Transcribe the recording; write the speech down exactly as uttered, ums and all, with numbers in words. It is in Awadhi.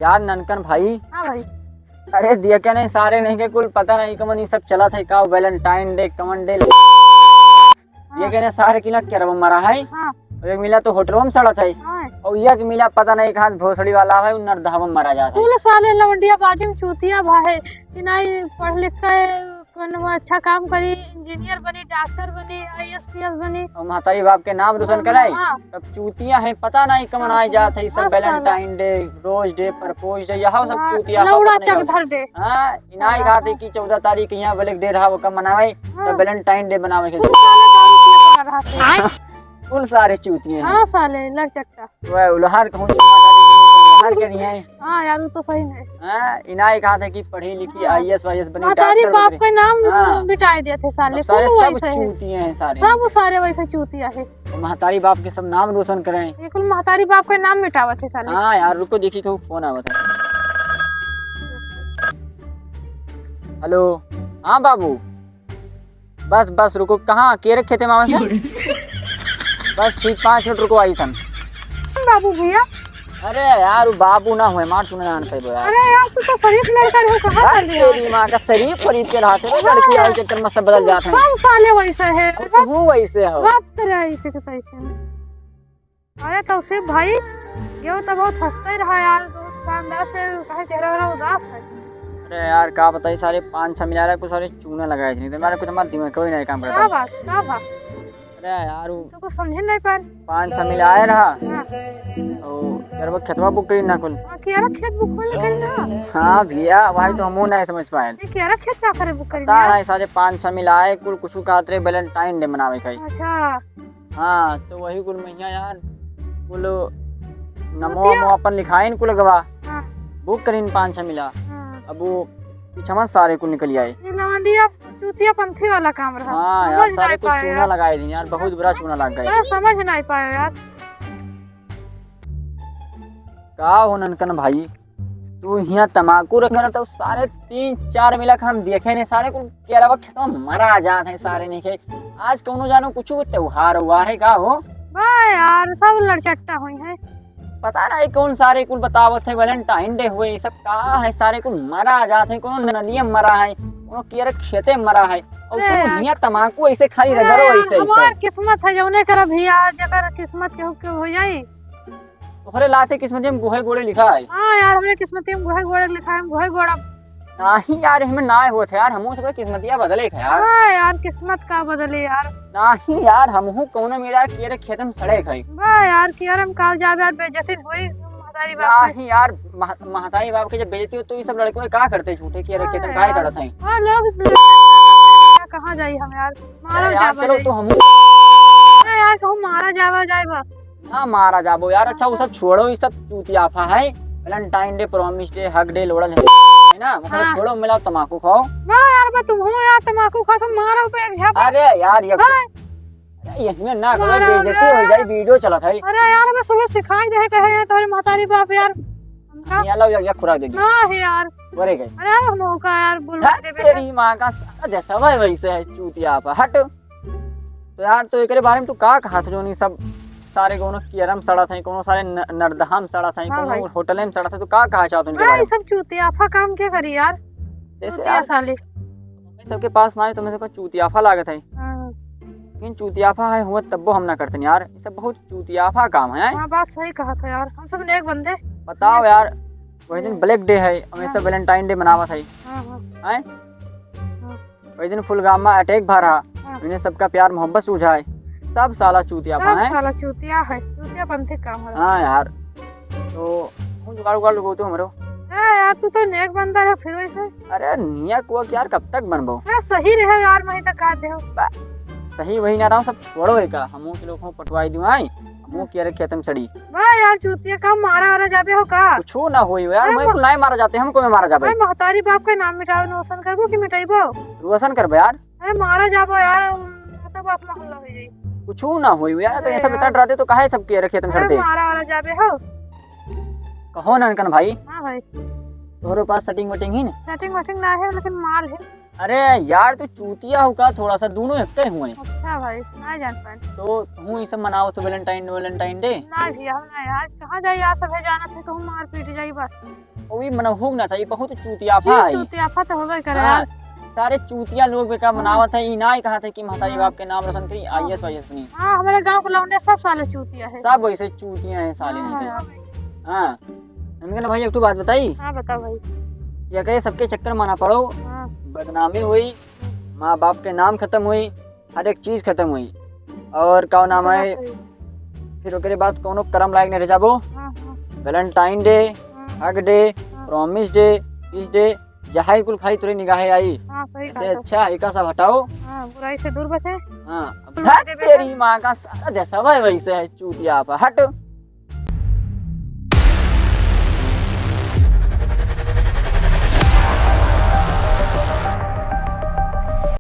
यार ननकन भाई। हाँ भाई। अरे दिया क्या नहीं, सारे नहीं के कुल पता नहीं कमन ई सब चलत है का, Valentine Day, कमन डे। हाँ। ये कहने सारे किला केरवा मरा है। हाँ। और एक मिला तो होटलवा में सड़त है। हाँ। और ये के मिला पता नहीं कहाँ भोसड़ी वाला है, उन्नर धावा में मरा जात है। कुल साले लवंडिया बाजी में चूतिया भा है कि नहीं पढ़ लिख के कोनो अच्छा काम करी, इंजीनियर बनी, डॉक्टर बनी, आईएएस पीएस बनी। और महतारी बाप के नाम रोशन हाँ, करे। हाँ। तब चूतिया है, पता नहीं कमन हाँ, आए जात है, ई सब हाँ, साले। Valentine Day, Rose Day, Propose Day, यह सब हाँ, चूतिया है, लौड़ा पता नहीं चकधर डे। हाँ, इनाई हाँ, कहा थे हाँ। कि चौदह तारीख यहाँ Black Day रहा, ओका मनावे, हाँ। तो Valentine Day बनावे के कुल साले दारू पिए पड़ा रहते हैं। कुल सारे चूतिए हैं। हाँ, साले, लड़चट्टा। वह उलहर कहूँ, उलहर के नहीं है। हाँ यार, वो तो सही है। हाँ, इनाई कहा थे कि पढ़ी लिखी हाँ। आईएएस वाईएएस बनी, महतारी डॉक्टर बाप बनी। के नाम हाँ। मिटाए देते साले, अब सारे कुल सब वैसे है। चूतिए हैं सारे। सब सारे वैसे चूतिया है। तो महतारी बाप के सब नाम रोशन करें। ये कुल महतारी बाप के नाम मिटावत है साले। हाँ यार, रुको, देखी कहूँ फोन आवत है। हेलो, हाँ बाबू, बस बस रुको, कहाँ केरे खेते में आवे से? बस ठीक पाँच मिनट रुको, आई थन। बाबू भैया। अरे यार, वो बाबू ना होए, मार तूने जान पाइबो यार। अरे यार, तू तो शरीफ लड़का रहो, कहाँ भाग चल रहे हो? तेरी माँ का, शरीफ फरीफ के रहते हैं, लड़की हाँ। आई चक्कर में सब बदल जाते हैं। सब साले वैसे है। और तू वैसे हो। बात तो रहे इसे के तैसे। अरे तौसीफ भाई, ये तो बहुत हंसते रहा यार, बहुत शानदार से, कहे चेहरा वेहरा उदास है। अरे यार, का बताई, सारे पाँच छह मिला रहा, कुछ सारे चूना लगाए थे, नहीं तो हमारा कुछ हमारा दिमाग कोई नहीं काम करता। का बात, का बात? अरे यार, वो तो कुछ समझे नहीं पाए। पाँच छह मिला आए रहा। हाँ। ओ, यार वो खेतवा बुक करी ना कुल। हाँ, कि यार खेत बुक होले करी ना। हाँ भैया, वही तो हमहू नहीं समझ पाए। ये कि यार खेत का करे बुक करी पता ना? नहीं, सारे पाँच छह मिला आए, कुल कुछ कहत रहे Valentine Day मनावे का। अच्छा। हाँ, तो वही कुल महिया यार, कुल नमो चूतिया। नमो अपन लिखाइन कुल गवा। हाँ। बुक करीन पाँच छह मिला। हाँ। अब वो पिछवा सारे कुल निकल आए। ये लवंडिया चूतिया पंथी वाला काम रहा। हाँ यार, समझ सारे नहीं कुल पाए चूना यार। लगाए दिन यार, बहुत बुरा चूना लग गया। सर, समझ नहीं पाए यार। का हो ननकन भाई, तू हियाँ तमाकू रखे ना तो सारे तीन चार मिला के हम देखे नहीं, सारे कुल केरवा खेतवा मरा जात है सारे नहीं के। आज कौनो जानो कुछ त्योहार उहार है का हो? बा यार, सब लड़चट्टा हुई है। पता नहीं कौन सारे कुल बतावत है Valentine Day हुए, ये सब का है, सारे कुल मरा जात है, कौनो नलिया मरा है, कौनो केरे खेते मरा है, और अरे तू यार। हियाँ तमाकू ऐसे खाली अरे रगड़ो यार, ऐसे ऐसे। हमार किस्मत है जौने कर भैया, जकर किस्मत केहू के हो जाई। तोहरे लाते किस्मतिया में गोहे गोड़े लिखा है। हाँ यार, हमरे किस्मतिया में गोहे गोड़े लिखा है, हम गोहे गोड़ा। नहीं यार, हमें ना होत है यार, हमहू सबके किस्मतिया बदले के है यार। हाँ यार, किस्मत का बदले यार। नहीं यार, हमहू कौनो मेरा केरे खेत में सड़े खाई। वाह यार, कि यार हम काल जाबे यार, बेइज्जती होई महतारी बाप के। नहीं यार, मह-, महतारी बाप के जब बेइज्जती हो तो ये सब लड़के का करते झूठे केरे खेत में हाँ काहे यार। सड़त हैं? हाँ, लोग कहाँ जाई हम यार, मारा अरे यार, जाबा चलो जाई। तो हमहू अरे यार, कहूँ मारा जाबा जाए बा। ना मारा जाबो यार। अच्छा, वो सब छोड़ो, ये सब चूतियाफा है। Valentine Day, Promise Day, Hug Day, लोड़ल है, है ना? मतलब हाँ। छोड़ो, मिलाओ, तमाकू खाओ। वाह यार, बा तुम हो यार, तमाकू खा, तुम मारो पे एक झापड़। अरे यार, ये हाँ। अरे, यही में ना करो, मारा बेइज्जती होगा। हो जाए, video चलत है। अरे यार, बस वो सिखाई दे, कहे यार, तुम्हारे महतारी बाप यार। हमका ये लो, ये, ये खुराक दे दो। ना है यार। बोले गए। अरे यार, हम का यार, बोल धत दे बेटा। तेरी माँ का, सारा जैसा भाई वैसे है, चूतियाफा, हट। तो यार, तो एकरे बारे में तू का कहा था, जोन ई सब सारे कोनो कियरम सड़त है, कोनो सारे न-, नरदहा में सड़त है, हाँ कोनो भाई। होटले में सड़त है, तू का कहा चाहत उनके हाँ, बारे ये में? सब चूतियाफा काम के करी यार? जैसे चूतिया यार, साले। सबके पास ना है, तुम्हें सबका चूतियाफा लागत है। हाँ। लेकिन चूतियाफा है हुआ तब्बो हम ना करते यार, ये सब बहुत चूतियाफा काम है। हाँ, बात सही कहा था यार, हम सब नेक बंदे। बताओ यार, वही दिन हाँ। Black Day है, हमेशा हाँ। Valentine Day मनावत है। हाँ, हाँ। हैं? हाँ। वही दिन फुलगामा attack भा रहा, हाँ। इन्हें सबका प्यार मोहब्बत सूझा है। सब साला चूतियाफा सब है। साला चूतिया है, चूतिया पंथी काम है। हाँ यार, तो हूँ जुगाड़ उगाड़ लगो तो हमरो। हाँ यार, तू तो नेक बंदा है फिर वैसे। अरे नेक हुआ कि यार, कब तक बनबो? सर, सही रहे यार, मैं तो का दे हो। बा-, सही वही ना रहा, सब छोड़ो है का, हमहू के लोग पटवाई दुआई, हमहू के अरे खेतम सड़ी। बा यार, चूतिया का मारा वारा जाबे हो का? कुछू ना होई यार, अरे मैं मा-, कुल नहीं मारा जाते, हमको में मारा जाबे। अरे महतारी बाप के नाम मिटावे, रोशन करबो कि मिटाइबो? रोशन करबे यार। अरे मारा जाबो यार, तो बाप ना हल्ला हो जाई। कुछू ना होई यार, तो ये सब अरे इतना यार। डराते तो काहे सबके अरे खेतम अरे सड़ते? मारा वारा जाबे हो। कहो ननकन भाई। हाँ भाई। तोहरे पास setting वटिंग ही ना? Setting वटिंग ना है, लेकिन माल है। अरे यार, तू चूतिया हो का? थोड़ा सा दोनों एक ही हुए। अच्छा भाई, ना जान पाए। तो हूँ ये सब मनावत हो, Valentine, Valentine Day? ना भैया, हम ना यार, कहाँ जाई यार, सब है जानत है, कहूँ मार पीट जाई बस। ओ, ये मनहूक ना चाहिए, बहुत चूतिया जी, भाई। चूतिया तो होबे करे हाँ, यार। सारे चूतिया लोग बेकार हाँ। मनावत है, ई ना ही कहत है कि महतारी हाँ। बाप के नाम रोशन करी, हाँ। IAS, IAS बनी। हाँ, हमारे गाँव के लौंडे सब साले चूतिया है। सब वैसे चूतिया हैं साले हाँ, नहीं हाँ। हाँ, हमके ना भाई एक ठो बात बताई। हाँ, बताओ भाई। ये कहे सबके चक्कर में ना पड़ो, हाँ। बदनामी हुई, माँ बाप के नाम खत्म हुई, हर एक चीज खत्म हुई। और का नाम हाँ, है, सही। फिर ओकरे बाद कौनो करम लायक नहीं रह जाबो। हाँ, हाँ। Valentine Day, हाँ। Hug Day, हाँ। Promise Day, Kiss Day, यही कुल खाली तोरे निगाहे आई। हाँ, सही ऐसे कहा। अच्छा, एका सब हटाओ। हाँ, बुराई से दूर बचे। हाँ, अब बुराई धत से तेरी माँ का सारा देशवा है वैसे है, चूतिया आपा, हट।